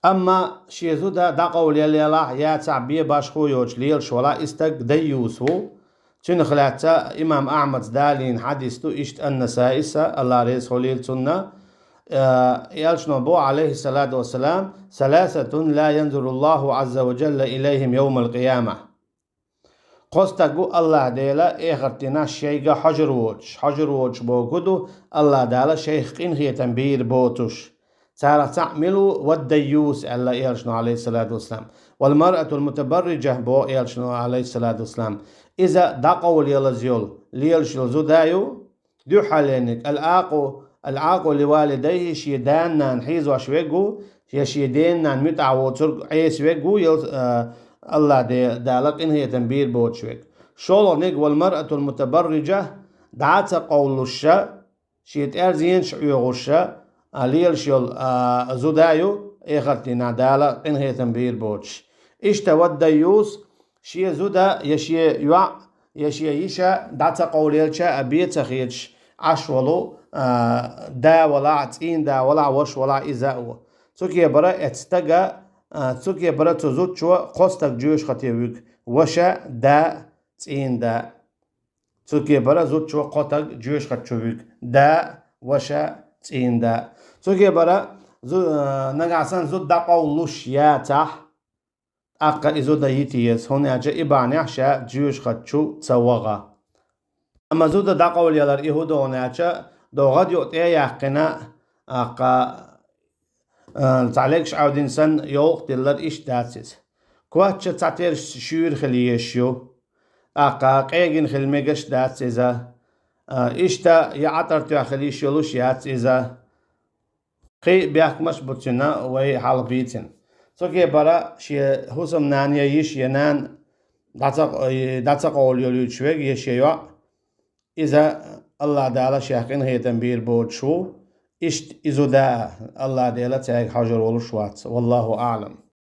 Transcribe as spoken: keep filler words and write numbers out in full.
Амма шен зуда дӀакъовлаелахь, яцахь бен башхо йоцуш лелаш валахь, и стаг дайюс ву. Цунах лаьцна имам Ахьмада далийна хьадис ду, иштта ан-Насаис, Аллах реза хуьлийла цунна, э, элчано боху, Ӏалайхиссалату вассалам: «Саласатун ла янзуруллаху Ӏазза ва джалла илайхим йовмал къияма». Кхо стаг ву Аллах Дела эхарт дийнахь шайга хьожур воцуш. Хьожур воцуш бохург ду, Аллах Дала шайх къинхетам бийр боцуш. Царах цхьаъ мила ву? «Вад-дайюс», аьлла элчано, Ӏалайхиссалату вассалам. «Вал маръатул мутабарриджа», боху элчано, Ӏалайхиссалату вассалам. Иза дӀакъовлаелаза йолу, лелаш йолу зуда ю, дуьххьарлерниг, ал-Ӏакъу, ал-Ӏакъу ли валидайхи, шен дена-нанна хьийзош верг ву, я шен дена-нанна муьтӀахь воцург Ӏеса верг ву, я, а, Аллах Де-, Дала къинхетам бийр боцуш верг. ШолгӀаниг, вал маръатул мутабарриджа, дӀа а ца къовлуш, шен тӀерзенаш Ӏоьхуш, а, лелаш йолу, а, зуда ю, эхарт дийнахь Дала къинхетам бийр боцуш. Иштта вад-дайюс, шен зуда я шен йоӀ, я шен йиша дӀа ца къовлаелча а бен ца хеташ Ӏаш волу, а, да валахь, цӀийнда валахь, ваша валахь, иза а ву. Цу кепара эцу стага, а, цу кепара цу зудчо кхо стаг жоьжахате вуьгу: ваша, да, цӀийнда. Цу кепара зудчо кхо стаг жоьжахати чу вуьгу: да, ваша, цӀийнда. Цу кепара зу-, а, нагахь санна зуда дӀакъовлуш яцахь, тӀаккха и зуда йита еза, хӀунда аьлча и бахьанехь ша жоьжахати чу ца ваха. Амма зуда дӀакъовлаелар и хӀун ду хӀунда аьлча, догӀа а юкъа тӀе а яьккхина, тӀаккха, а, цхьа легаш Ӏовдина санна йовха диллар, иштта дац иза. Коч а цхьатерра шуьйра хила езаш ю, тӀаккха къегина хила мегаш дац иза. А, иштта я Ӏатар тоьхна хила йиш йолуш яц иза. Кхин а бехкамаш а бу цуьнан, вай хьалха бийцина. Цу кепара шен хӀусамнана я йиша я нана дӀа ца, дӀа ца къовлаелуьйтуш верг я шен йоӀ, иза Аллах Дала шех къинхетам бийр боцуш ву, иштта и зуда а Аллах Дела цаьрга хьожур волуш вац. Валлаху аӀлам.